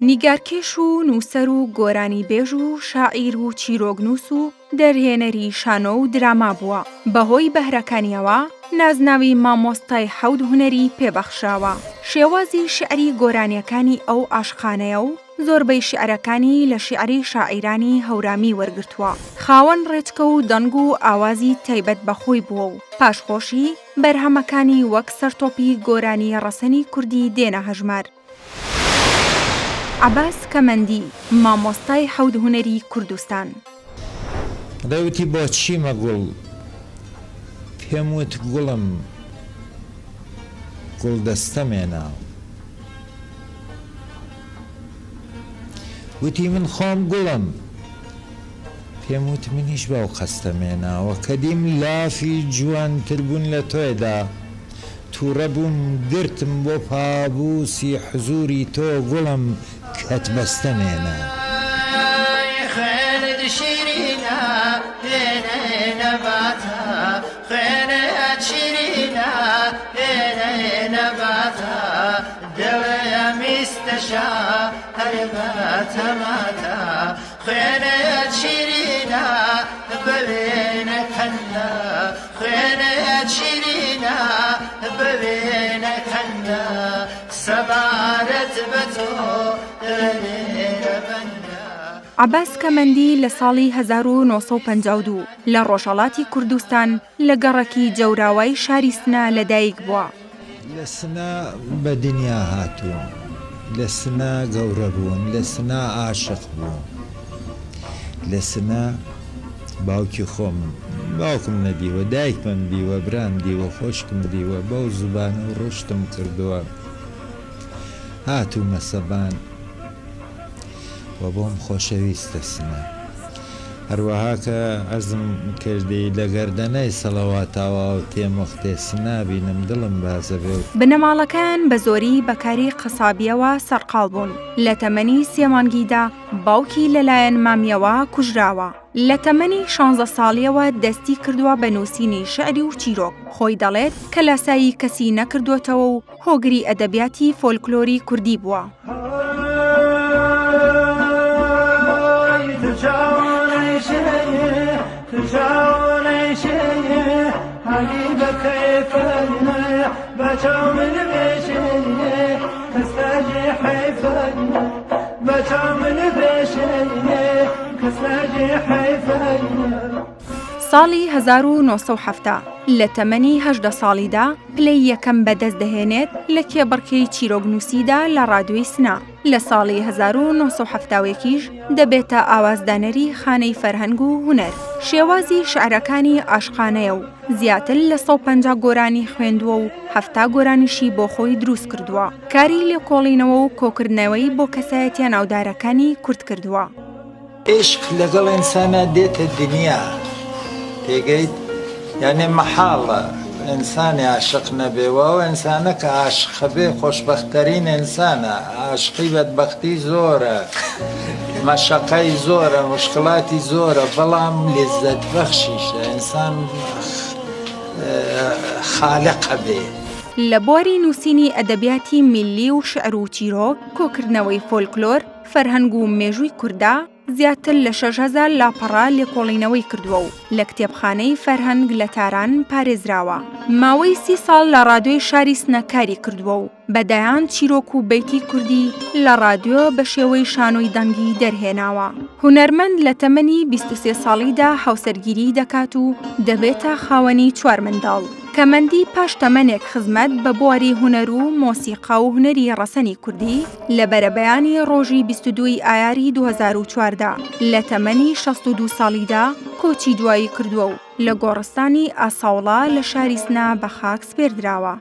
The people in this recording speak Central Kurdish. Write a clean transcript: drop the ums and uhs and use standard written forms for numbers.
نیگارکێش و نووسەر و گۆرانیبێژ و شاعیر و چیرۆکنووس و دەرهێنەری شانۆ و دراما بووە، بەهۆی بەهرەکانیەوە نازناوی مامۆستای حەوت هونەری پێ بەخشراوە. شێوازی شیعری گۆرانیەکانی ئەو عاشقانەیە و زۆربەی شیعرەکانی لە شیعری شاعیرانی هەورامی وەرگرتووە. خاوەن ڕێچکە و دەنگ و ئاوازی تایبەت بە خۆی بووە و پاش خۆشی بەرهەمەکانی وەک سەرتۆپی گۆرانی ڕەسەنی کوردی دێنە هەژمار. عەباس کەمەندی، مامۆستای حەوت هونەری کوردستان. دای وتی بۆ چیمە گوڵ؟ پێم وت گوڵم گوڵ دەستەمێ ناو. وتی من خۆم گوڵم. پێم وت منیش بەو قەستەمێ ناوە. کە دیم لافی جوانتر بوون لە تۆێدا. توڕە بووم گرتم بۆ پابووسی حزووری تۆ گوڵم کەت بەستە مێنە. خوێنت شیرینە وێنەی نەباتە خوێنت شیرینە وێنەی نەباتە دڵم ئیستەشا هەر بە تەماتە خوێنت شیرینە بە وێنە کەندە خوێنت شیرینە بە وێنە کەندە سەبارەت بە تۆ لێرە بەندە. عەباس کەمەندی لە ساڵی 1952 لە ڕۆژهەڵاتی کوردستان لە گەڕەکی جەوراوای شاری سنە لەدایک بووە. لە سنە بە دنیا هاتووم، لە سنە گەورە بووم، لە سنە عاشق بووم، لە سنە باوکی خۆمم، باوکم نەدیوە، دایکمم دیوە، برام دیوە، خۆشکم دیوە، بەو زبانە و ڕشتم کردووە، هاتوومە سەبان. و بۆم خۆشەویستە سنە. هەروەها کە عەرزم کردی لە گەردەنەی سەڵەواتاوا و تێم وەختێ سنە بینم دڵم بازەبێ و. بنەماڵەکەیان بە زۆری بە کاری قەسابییەوە سەرقاڵ بوون، لە تەمەنی سێ مانگیدا باوکی لەلایەن مامیەوە کوژراوە. لە تەمەنی شانزە ساڵییەوە دەستی کردووە بە نووسینی شیعری و چیرۆک، خۆی دەڵێت کە لاسایی کەسی نەکردووەتەوە و هۆگری ئەدەبیاتی فۆلکلۆری کوردی بووە. ساڵی 1970 لە تەمەنی 18 ساڵیدا پلەی یەکەم بەدەست دەهێنێت لە کێبڕکێی چیرۆکنووسیدا لە ڕادیۆی سنە، لە ساڵی 1971 یش دەبێتە ئاوازدانەری خانەی فەرهەنگ و هونەر. شێوازی شیعرەکانی عاشقانەیە و زیاتر لە 150 گۆرانی خوێندووە و 70 گۆرانیشی بۆ خۆی دروست کردووە. کاری لێکۆڵینەوە و کۆکردنەوەی بۆ کەسایەتییە ناودارەکانی کورد کردووە. عیشق لەگەڵ ئینسانا دێتە دنیا تێگەیت یانێ مەحاڵە ئینسانی عاشق نەبێ و ئەو ئینسانە کە عاشقە بێ خۆشبەختترین ئینسانە عاشقی بەدبەختی زۆرە مەشەقەی زۆرە مشکڵاتی زۆرە بەڵام لێزەت بەخشیشە ئینسان خالقە بێ. لە بواری نووسینی ئەدەبیاتی میللی و شیعر و چیرۆک، کۆکردنەوەی فۆلکلۆر، فەرهەنگ و مێژووی کورددا زیاتر لە 6000 لاپەڕە لێکۆڵینەوەی کردووە و لە کتێبخانەی فەرهەنگ لە تاران پارێزراوە. ماوەی سی ساڵ لە ڕادیۆی شاری سنە کاری کردووە و بە دەیان چیرۆک و بەیتی کوردی لە ڕادیۆ بە شێوەی شانۆی دەنگی دەرهێناوە. هونەرمەند لە تەمەنی 23 ساڵیدا هاوسەرگیری دەکات و دەبێتە خاوەنی چوار منداڵ. کەمەندی پاش تەمەنێک خزمەت بە بواری هونەر و مۆسیقا و هونەری ڕەسەنی کوردی، لە بەرەبەیانی ڕۆژی 22 ی ئایاری 2014 لە تەمەنی 62 ساڵیدا کۆچی دوایی کردووە و لە گۆڕستانی ئاساوڵا لە شاری سنە بە خاک سپێردراوە.